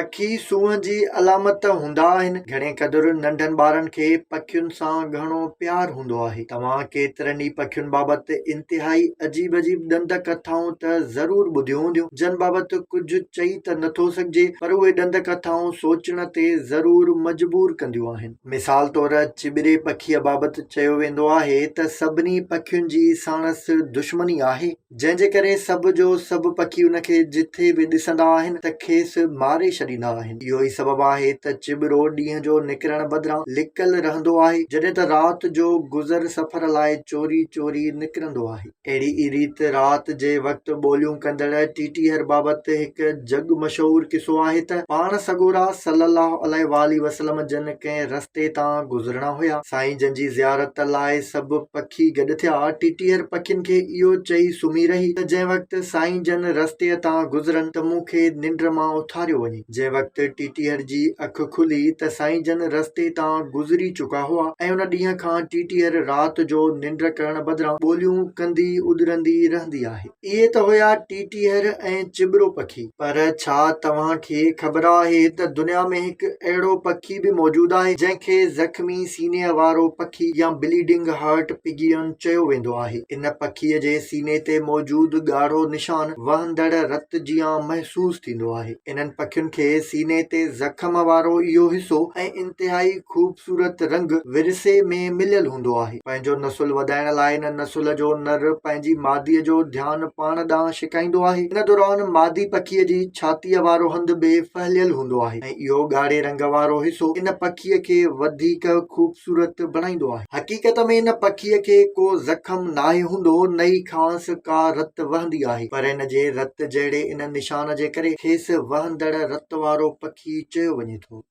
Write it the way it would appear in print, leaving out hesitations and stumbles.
پکي سونهن جي علامت هوندا آهن. گهڻي قدر ننڍن ٻارن کي پکين سان گهڻو پيار هوندو آهي. توهان ڪيترن ئي پکين بابت انتهائي عجيب عجيب ڏند ڪٿائون ته ضرور ٻڌيون هونديون، جن بابت ڪجهه چئي ته نٿو سگهجي پر اهي ڏند ڪٿائون سوچڻ تي ضرور مجبور ڪنديون آهن. مثال طور چٻري پکيء بابت چيو ويندو آهي ته سڀني پکين جي ساڻس دشمني آهي. جنهن جي ڪري سڀ جو سڀ پکي ان کي جٿي به ڏسندا آهن ته کيس ماري ڇڏيندا آهن. اهو ئي سبب آهي ته چٻرو ڏينهن جو نڪرڻ بدران لڪل رهندو آهي، جڏهن ته رات جو گذر سفر لاء چوري چوري نڪرندو آهي. اهڙي ئي ريت رات جي وقت ٻوليون ڪندڙ ٽيٽيهر بابت هڪ جڳ مشهور قصو آهي ته پاڻ سڳورا صلّي اللّٰه عليه واٰله وسلّم جن ڪنهن رستي تان گذرڻا هيا. سائين جن جي زيارت لاء سڀ پکي گڏ ٿيا. ٽيٽيهر پکين کي اهو چئي سمهي رهي ته جنهن وقت سائين جن رستي تان گذرن ته مون کي ننڊ مان اٿاريو وڃي. جنهن وقت ٽيٽيهر جي اک کلي ته سائين جن رستي تان گذري چڪا هئا ۽ ان ڏينهن کان ٽيٽيهر رات جو ننڊ ڪرڻ بدران ٻوليون ڪندي اڏرندي رهندي آهي. اهي ته هيا ٽيٽيهر ۽ چٻرو پکي. پر ڇا توهان کي خبر آهي ته دنيا ۾ هڪ اهڙو پکي به موجود آهي جنهن کي زخمي سيني وارو پکي يا بليڊنگ هارٽ پگيئن چيو ويندو آهي. ان پکيء جي سيني تي موجود ڳاڙهو نشان وهندڙ رت جيان محسوس ٿيندو آهي. انهن پکين کي سيني تي زخم وارو اهو حصو ۽ انتهائي خوبصورت رنگ ورثي ۾ مليل هوندو آهي. پنهنجو نسل وڌائڻ لاء ان نسل جو نر پنهنجي ماديء جو ڌيان پاڻ ڏانهن ڇڪائيندو آهي. ان دوران مادي پکيء جي ڇاتيء وارو هنڌ به ڦهليل هوندو آهي ۽ اهو ڳاڙهي رنگ وارو حصو ان پکيء کي وڌيڪ خوبصورت بڻائيندو آهي. حقيقت ۾ ان پکيء کي ڪو زخم ناهي هوندو نه ئي کانئس ڪا رت وهندي آهي پر ان جي رت جهڙي ان نشان جي ڪري کيس وهندڙ رت وارو پکي چيو وڃي ٿو.